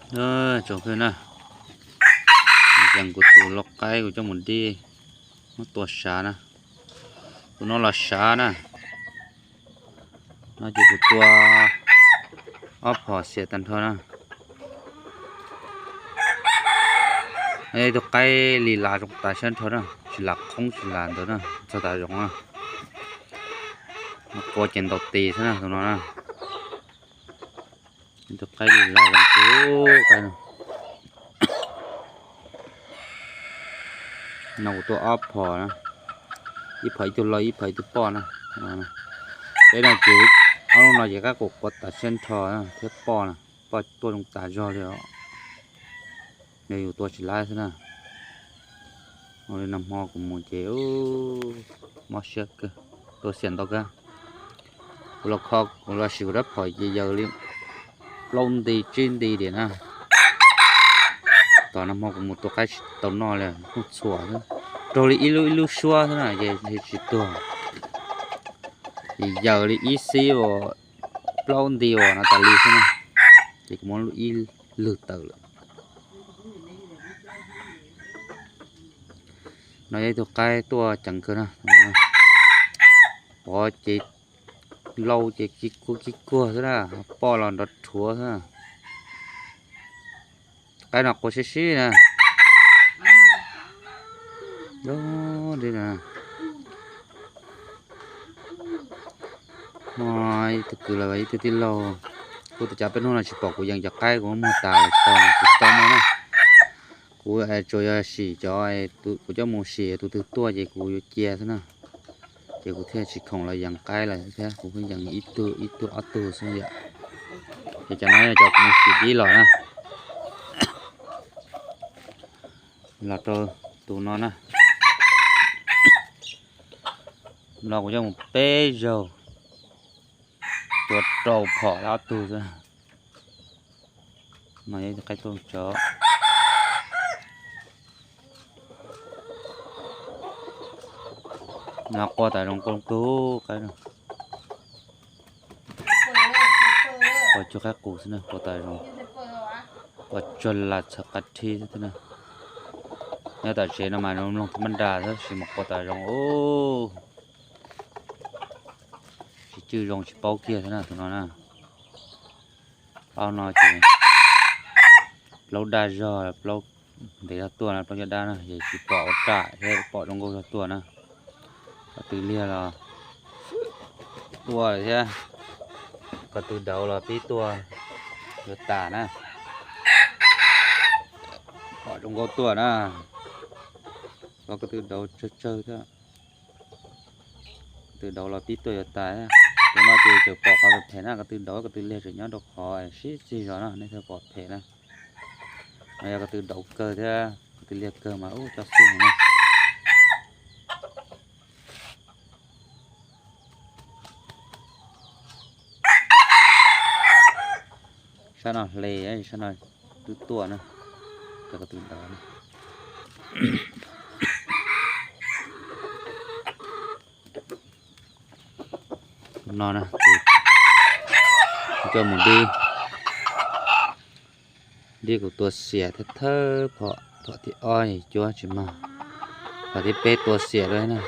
Tsoom phooj ywg na, yees kuv tus lau qaib kuv coj mus dib, muab tua sav na. Tus no los sav na. No ces kuv tua ob phom xiam tag nrho na. Ib tug qaib li las zoo tas sab nrho na, tsis las qhoob tsis las ntawd na, txog tas zoov na. Qua ces ntaus tis xwb na tus no na. Ib tug qaib li las zoo tas qaib no. No kuv tua ob phom na, ib phom ib tug lau ib phom ib tug poj na. Peb no ces ob lub no ces qaib qus qua tas sab nrho thiab poj na, poj tuaj zoo tas zog li os. Nws yus tua tsis laib xwb na. Ua li nag hmo kuv mus ces mob siab kawg, tua xiam ntau kawg. Kuv los kho, kuv los sim kuv rab phom ces yaws li plaub nti tsib nti diam na. Tom nag hmo kuv mus tua qaib tsis tau noj li, hnub txhuam xwb, raug li ib lub ib lub suab xwb na ces tsis tuag. Ces yaws li ib xib uas plaub nti uas no tas li xwb na, ces kuv muab lub ib lwg tawm lawm. No yog ib tug qaib tuaj ceev kawg na. Pov ces lau ces kib kuag kib kuag xwb na, poj los nrov rhuav xwb na. Qaib no qua sib sib na. Ib tug kwv los ib tug tij laug, kuv tus cav peb hnub no tsis pom kuv yees cov qaib kuv muag tas lawm tsis tau, kuv tsis tau muag na. Kuv tsuas yog sim cov, kuv coj mus sim tus twg tuaj ces kuv yuav cia xwb na. Ces kuv thiaj tsis khoom los yees qaib lawm thiab, kuv pheej yees ib tug ib tug ob tug xwb yom. Ces cov no yog cov kuv mus sim dib los na. Los rau tus no na. No kuv coj mus peb zaug, tua rau phom ob tug xwb. No yog ib tug qaib tuaj tso. No qua tas zoo kawg, qaib no. Qua cuag qaib qus xwb na, qua tas zoo. Qua cuag las txhawm qab thib xwb na. Nyob tom tsev no mas zoo mloog thib mab nra xwb, tab sis mas qua tas zoo. Tsis cwj zoo tsis paub kiag thiab na tus no na. Ob no ces plaub daj zog, plaub ntev zog tuaj na, plaub caj dab na, ces tsis pom ua raj thiab, pom zoo nkauj zog tuaj na. Ko tw liag los tuaj thiab, ko tw dauv los pib tuaj yuav tas na. Pom zoo nkauj tuaj na, ko tw dauv tsawg tsawg thiab. Ko tw dauv los pib tuaj yuav tas. Tus no ces tseem pom qhov phem na, ko tw dauv ko tw liag tseem nyob rau qhov sib txig zog no nej thiaj pom phem na. No yog ko tw dauv kawg thiab ko tw liag kawg mas ub coj xub na. Sab no hle, sab no twb tuaj na, cov ko tw dauv na. No na, kuv coj mus dib, dib kuv tua xiam thawj thawj phom, phom thib ob cuab tsis mag, phom thib peb tua xiam lawm na,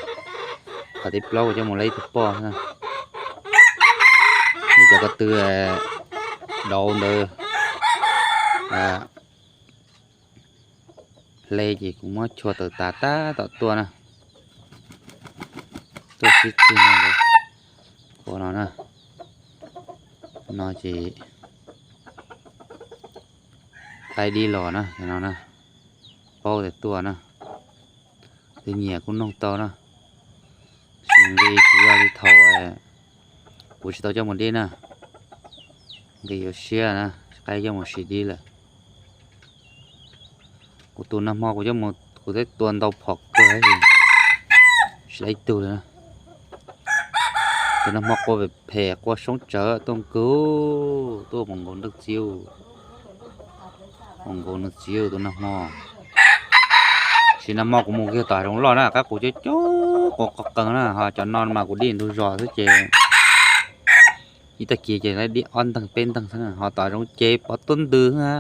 phom thib plaub kuv coj mus laib ib tug poj na. Nws cov ko tw dauv ntawd hle ces kuv muab chua tawm tas tab tom tuaj na. Tuaj sib txig no, qhov no na, no ces qaib dib los na no na, paub tias tuaj na. Tus nyiam kuj noog tau na, tab sis nqi tsis yog li thaum kuv tsis tau coj mus dib na, nqi yuav siab na, qaib coj mus sim dib lawm. Kuv tus nag hmo kuv coj mus kuv twb tua ntau phom kawg, tsis laib ib tug li na. Tus nag hmo qua phem phem, qua soob tsawv tuaj nkaus, tuaj mus nkaus nroj txiv, mus nkaus nroj txiv tus nag hmo. Sis nag hmo kuv mus kiag tom zoov loj na, qaib qus coob coob, qua qoj qees na, ho cov no mas kuv dib ntug zos xwb ces ib tag kis ces laib dib ob nteeg peb nteeg xwb na, ho tom zoov ces pov tuaj ntws xwb na.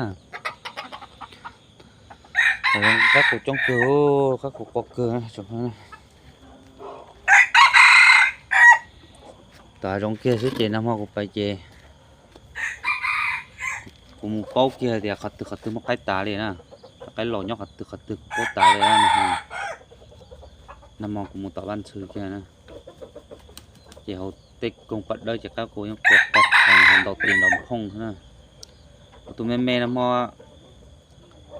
Qaib qus coob kawg, qaib qus qua kawg. Tom hav zoov kiag xwb ces nag hmo kuv pais ces kuv mus paub kiag tias qhov twg qhov twg muaj qaib tas li na. Cov qaib laus nyob qhov twg qhov twg kuv paub tas li na. Nag hmo kuv mus tom Vaj Ntxhw kiag na, ces hauv tej koog paj dawb ces qaib qus yeej qua qees hauv ntaus tis ntaus phooj xwb na. Kuv tus me me nag hmo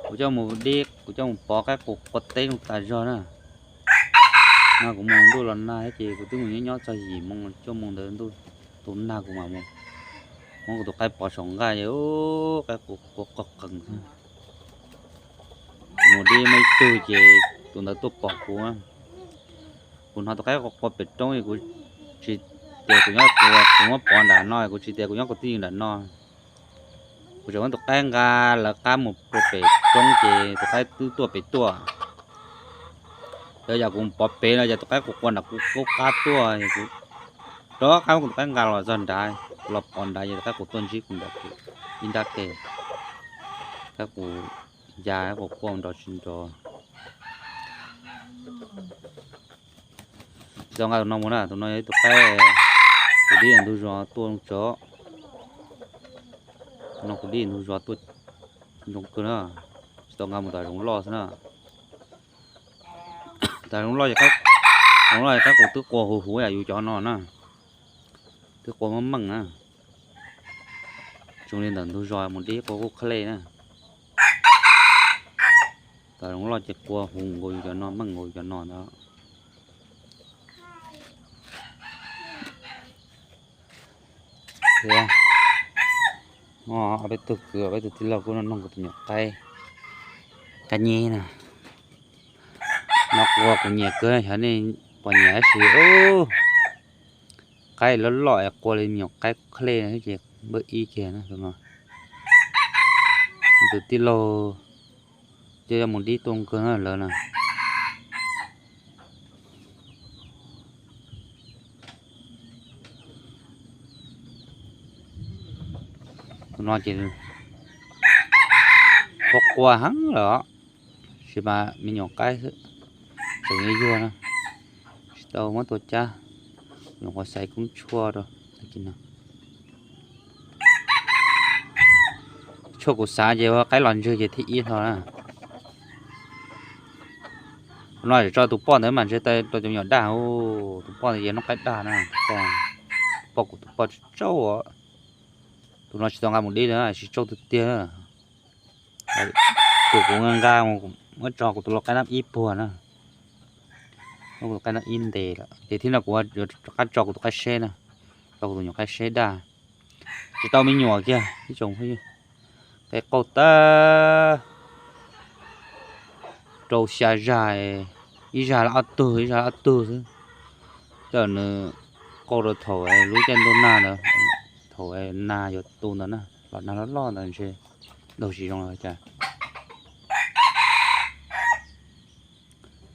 kuv coj mus dib, kuv coj mus pov qaib qus qua teb zoo tas zog na. No kuv mus ntuj los nag thiab ces kuv twb mus nyob nyob txog yim moo cuaj moo ntawd ntuj tu nag kuv mam mus muab kuv tus qaib pov saum nqaj ces qaib qus qua qees xwb. Mus dib muaj ib tug ces tus ntawd tuaj pom kuv. Kuv hnov tus qaib qua pem roob, kuv tsis tias kuv nyob, kuv muab pov nram no, kuv tsis tias kuv nyob kuv twj ywm nram no. Kuv tseem muab tus qaib nqa lawv qab mus rau pem roob ces tus qaib twb tuaj pem tuaj. Yog yam kuv pov pem no ces tus qaib qus qua nram kuv qab tuaj, kuv rov qab muab kuv tus qaib nqa los txog nrad, kuv los pov nrad ces tus qaib qus tuaj ntsib kuv nram ib nrab ke. Qaib qus ya, qaib qus qua nrov tsis nrov. Tsis tau nqa tus no mus na, tus no yog ib tug qaib kuv dib ntug zos tuaj zoo tsawv. Tus no kuv dib ntug zos tuaj zoo kawg na. Tsis tau nqa mus tom zoov loj xwb na. Tom zoov loj, zoov loj qaib qus twb qua huv huv yam yus cov no na, twb qua meej meej na. Zoo li ntawm ntug zos mus dib qua kuj qheb lej na. Tom zoov loj ces qua huv nkaus yus cov no, meej nkaus yus cov no ntawd. Thiab, ob peb tug kwv, ob peb tug tij laug kuj noj noj kuv tus nyuam qaib, qaib nyeb na. No qua kuv nyiam kawg, xyov nej puas nyiam tab sis qaib loj loj es qua li me nyuam qaib qheb lej no ces npawj ib kiag na tus no. Tus tij laug coj mus dib tuaj kawg na lawv na. Tus no ces qua qua heev lawm os, tab sis mas me nyuam qaib xwb, tseem yuag yuag na, tsis tau muab tua cab, nyuam qhuav xaiv koob tshuaj rau. Tshuaj kuv xav ces ua qaib los ntswg ces thib ib hlo na. Tus no tso tus poj ntawd mas ntshe tau rau cov me nyuam daj, tus poj ntawd ces noj qaib daj na, tus poj, kuv tus poj tsis tsauj. Tus no tsis tau nqa mus dib li, tsis tsauj tiag tiag. Tus kuv nqa nqa mus, muab tso kuv tus lau qaib nab ib puag na, muab kuv tus qaib nab ib ntes lawm ces thib no kuv yuav rov qab tso kuv tus qaib seb na, tso kuv tus nyuam qaib seb daj. Tsis tau me nyuam kiag ib tsoom phooj ywg, qaib qauj tag rau xya zag, ib zag los ob tug, ib zag los ob tug xwb. Coj nws qauj rau thaum lub caij ntuj nag ntawd, thaum nag yuav tu ntawd na, los nag loj loj ntawd ntshe daug tsis zoo li cas.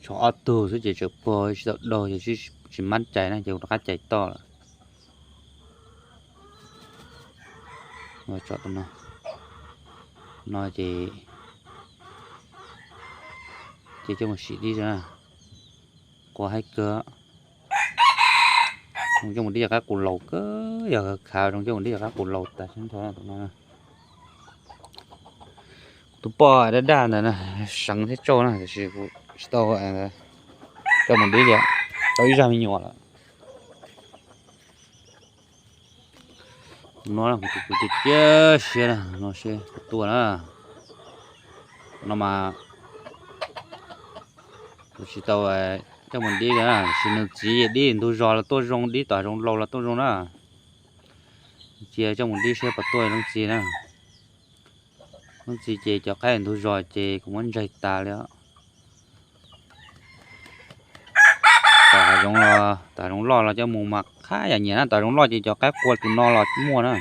Tshuav ob tug xwb ces tseem puag tsis tau daug ces tsis mab cais na ces kuv rov qab cais toj lawm. Tso tus no, no ces, ces coj mus sim dib na, qua haib kawg. Zoo coj mus dib yog qaib qus laus kawg, yog khav zoo coj mus dib yog qaib qus laus tas sab nrho tus no. Kuv tus poj daj daj ntawd na, seev thiab tsauj na, tiam sis kuv tsis tau coj mus dib li, tau ib zag me nyuam lawm. No kuv cia cia siab no seb puas tuaj na. No mas kuv tsis tau coj mus dib li, tiam sis nws txiv dib ntug zos los tuaj zoo, dib tom zoov laus los tuaj zoo na. Cia coj mus dib seb puas tuaj leej txiv na. Leej txiv ces cov qaib ntug zos ces kuv muab ntsaig tas li os. Tom hav zoov los, tom hav zoov loj los coj mus mas qab yam nyiam na, tom zoov loj ces cov qaib qua tus no los muaj na,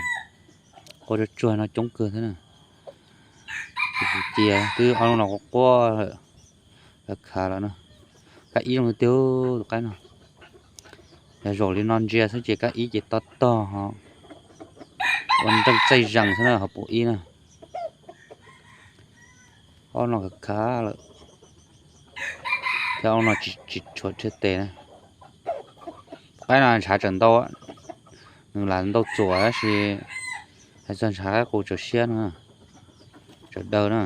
qua tsuag tsuag no coob kawg thiab na. Cia twb ob lub no quaj quaj lawm, khav lawm na. Kab ib zoo tiag tus qaib no. Yog zaum li no ntsia xwb ces kab ib ces tog tog ho ua nreej txaij zees xwb na, ho pum ib na. Ob no khav khav lawm, thiab ob no tsis tshuav rhiab tes na. Qaib no ntshav tseem ntau, nws lam ntau txuam tab sis hais txog ntshav qaib qus tseem siab no, tseem daw na.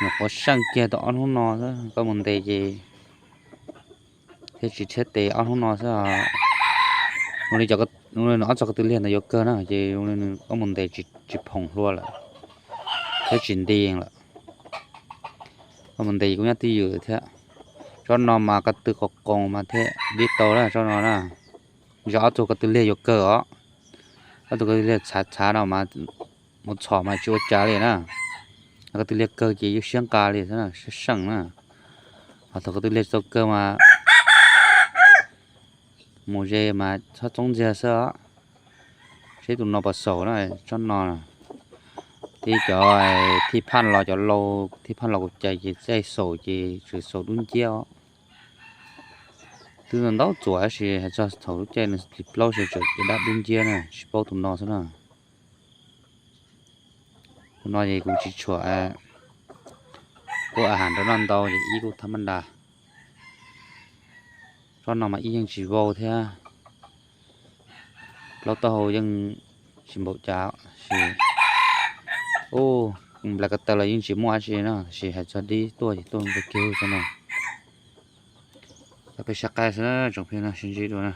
Nws quav seej kiag tau ob hnub no xwb, koj mus ntes ces thiab tsis rhiab tes ob hnub no xwb. Ua li, ua li nws ob txog ko tw liag ntawd yuav kawg na ces ua li nws koj mus ntes tsis phoom hlua lawm, thiab tsis nti lawm. Koj mus ntes kuj nyob twj ywm thiab. Tsob no mas ko tw qoos qoos mas thiaj dib tau na tsob no na. Yog ob txog ko tw liag yuav kawg os. Ob txog ko tw liag txhav txhav no mas mus txhom mas tsis ua cas li na. Ko tw liag kawg ces yeej siab nqa li xwb, siab seej na. Ho thaum ko tw liag txaus kawg mas mus ze mas txhob txoob ntxiag xwb os. Seb tus no puas xaus na, tsob no. Tib cov thij phaj los, cov laus thij phaj los kuv cais ces txaij xaus ces tseem xaus dub nciab os. Twb ntau txuam tab sis hais txog thaum lub caij nws hli plaub ces tseem caj dab dub nciab na, tsis paub tus no xwb na. Tus no ces kuv tsis tshuam kuj a has nrog noj ntau ces ib kuj thab mab nras. Tsob no mas ib yeej tsis vau thiab, plaub taub hau yeej tsis npaum cas sis, u, nplai ko taw los yeej tsis muaj dab tsi no sis hais txog dib tuaj ces tuaj nqi kiag tsob no. Cov peb sab qaib xwb tsoom phooj ywg, sib ntsib dua na.